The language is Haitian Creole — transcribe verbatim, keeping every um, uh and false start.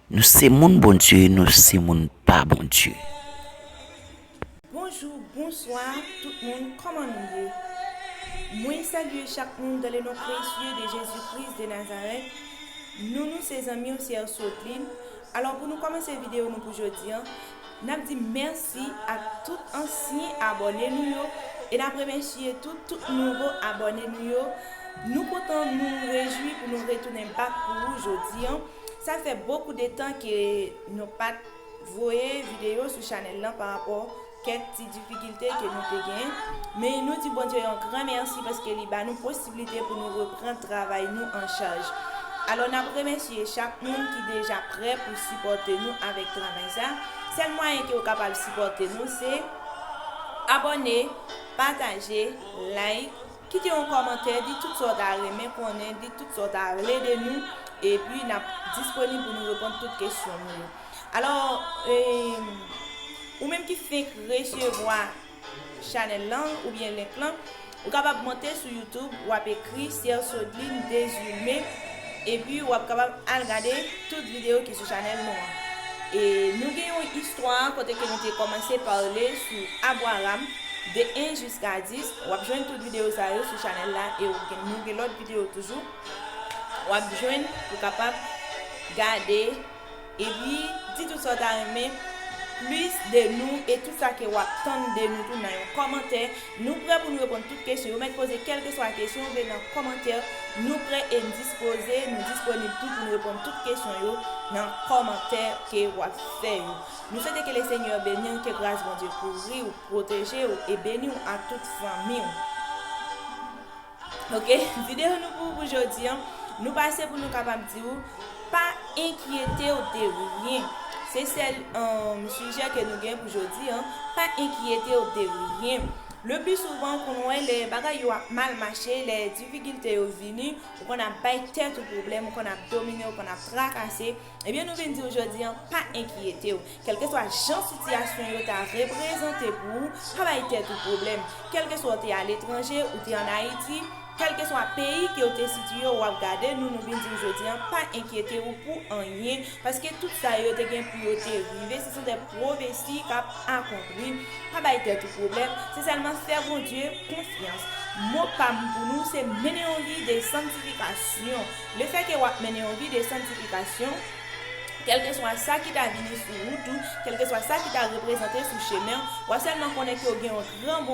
Nou se moun Bondye, nou se moun pa Bondye. Bonjou, bonswa tout moun, kòman nou ye? Mwen salye chak moun dans le nom précieux de Jésus-Christ de Nazareth. Nou nou se zanmi w, sè Sotlin. Alò pou nou kòmanse videyo nou pou jodi an, n ap di mèsi ak tout ansyen abòne nou yo e n ap remèsye tout, tout nouvo abòne nou yo. Nou kontan, nou rejwi pou nou retounen back pou ou jodi an. Sa fè bokou de tan ke nou pa t voye videyo sou chanèl lan pa rapò kèk ti difikilte ke nou te gen. Men nou di Bondye yon gran mèsi paske li ba nou posiblite pou nou reprann travay nou an chaj. Alò n ap remèsye chak moun ki deja prè pou sipòte nou avèk travay sa. Sèl mwayen ke w kapab sipòte nou se abòne, pataje, like, kite yon kòmantè, di tout sa w ta renmen konnen, di tout sa w ta vle de nou, epi n ap disponib pou nou reponn tout kesyon nou yo. Alò, e, ou menm ki fenk resevwa chanèl lan oubyen link lan, ou kapab monte sou YouTube, w ap ekri Sè Sotlin Dezime, epi w ap kapab al gade tout videyo ki sou chanèl nou an. E nou gen yon istwa kote ke nou te kòmanse pale sou Abraram de en jiska dis. W ap jwenn tout videyo sa yo sou chanèl la e ou gen, nou gen lòt videyo toujou. W ap jwenn pou kapab gade epi di tout sa w ta renmen plis de nou e tout sa ke w ap tann de nou tou nan yon kòmantè. Nou prè pou nou reponn tout kesyon. Ou mèt poze kèlkeswa kesyon w vle nan kòmantè. Nou prè e n dispoze, nou disponib tou pou nou reponn tout kesyon yo nan kòmantè ke w ap fè yo. Nou swete ke Lesenyè beni w, ke gras Bondye kouvri w, pwoteje w e beni w ak tout fanmi w. Ok, videyo nou pou pou jodi an, nou pase pou nou kapab di w pa enkyete w de ryen. Se sèl um, sijè ke nou gen pou jodi an, pa enkyete w de ryen. Le pli souvan, ou konn wè lè bagay yo ap mal mache, lè difikilte yo vini, ou konn ap bay tèt ou pwoblèm, ou konn ap domine, ou konn ap trakase, ebyen nou vin di w jodi an, pa enkyete w. Kèlkeswa jan sitiyasyon yo ta reprezante pou ou, pa bay tèt ou pwoblèm. Kèlkeswa w te aletranje, ou te ann Ayiti, kèlkeswa peyi ke w te sitiye, w ap gade nou, nou vin di w jodi an, pa enkyete w pou anyen. Paske tout sa yo te gen pou yo te rive, se sont des prophéties k ap akonpli. Pa bay tèt ou pwoblèm, se sèlman fè Bondye konfyans. Mo pa m pou nou se mennen yon vi de santifikasyon. Lefètke w ap mennen yon vi de santifikasyon, kèlkeswa sa ki ta vini sou wout ou, kèlkeswa sa ki ta reprezante sou chemen w, w ap sèlman konnen ke w gen yon gran Bondye.